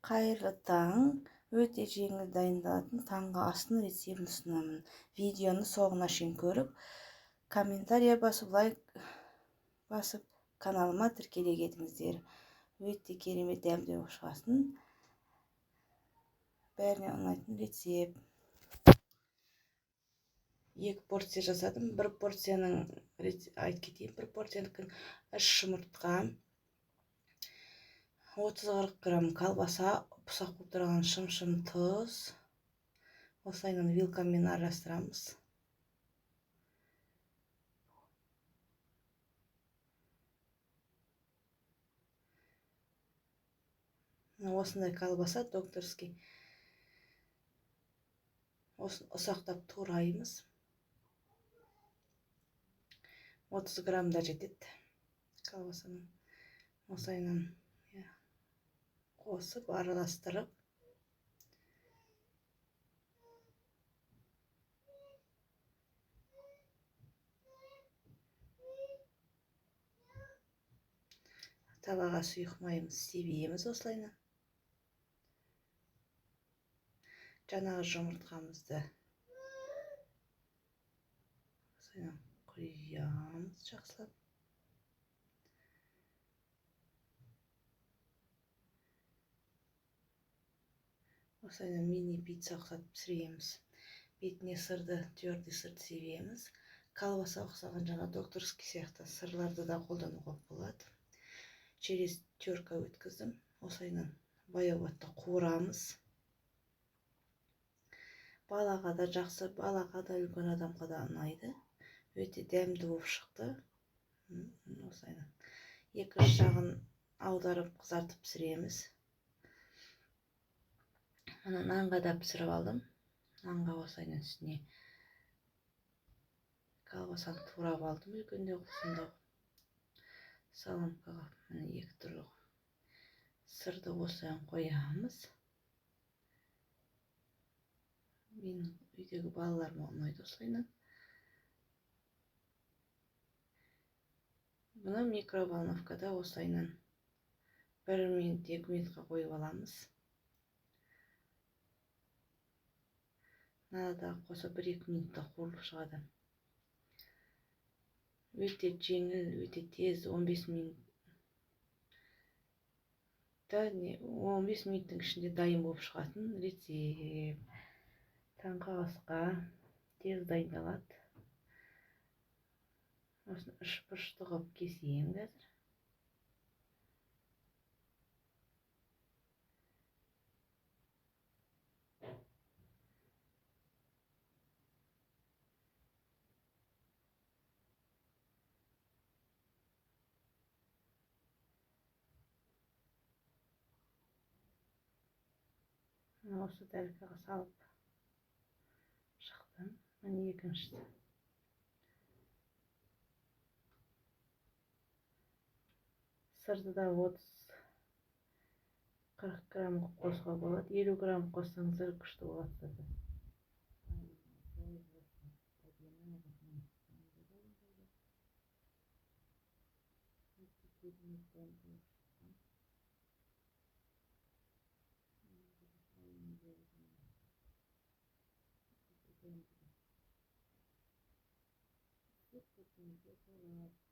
Қайырлы таң. Өте жеңіл дайындалатын таңғы астың рецептін ұсынамын. Видеоны соңына шейін көріп, комментария басып, лайк басып, каналыма тіркеле кетіңіздер. Өте керемет дәмді болып шығатын, бәріне ұнайтын рецепт. 2 порция жасадым. Бір порцияның айтып кетейін, бір порциянікін 3 жұмыртқа, 30-40 грамм колбаса, ұсақ болып тұрған шым-шым тұз. Осылайынан вилкамен араластырамыз. Осындай колбаса докторский. Осыны ұсақтап тураймыз. 30 грамм да жетеді колбасаның. Осылайынан қосып араластырып, табаға сұйық майымызды себеміз осылайынан. Жаңағы жұмыртқамызды осылайынан құямыз жақсылап. Осылайынан мини пицца ұқсатып пісіреміз. Бетіне сырды, твердый сырды себеміз. Колбаса ұқсаған жаңа докторский сияқты сырларды да қолдануға болады. Через терка өткіздім. Осылайынан баяу отта қуырамыз. Балаға да жақсы, балаға да, үлкен адамға да ұнайды. Өте дәмді болып шықты. Осылайынан екі жағын аударып қызартып пісіреміз. Ана нанға да пісіріп алдым. Нанға осылайынан үстіне колбасаны турап алдым, үлкендеу қылып, соломкаға міне екі түрлі сырды осылай қоямыз. Менің үйдегі балаларыма ұнайды осылайынан. Бұны микроволновкада осылайынан 1 минут, 2 минутқа қойып аламыз. Мынада да қоса 1-2 минутта қуырылып шығады. Өте жеңіл, өте тез, 15 минутта, 15 минуттың ішінде дайын болып шығатын рецепт. Таңғы асқа тез дайындалады. Осыны үш бұрышты қылып кесейін қазір. Осы тарелкаға салып шықтым. Міне екіншісі. Сырды да 30-40 грамм қосуға болады. 50 грамм қоссаңыздар күшті болады сырды. Өте.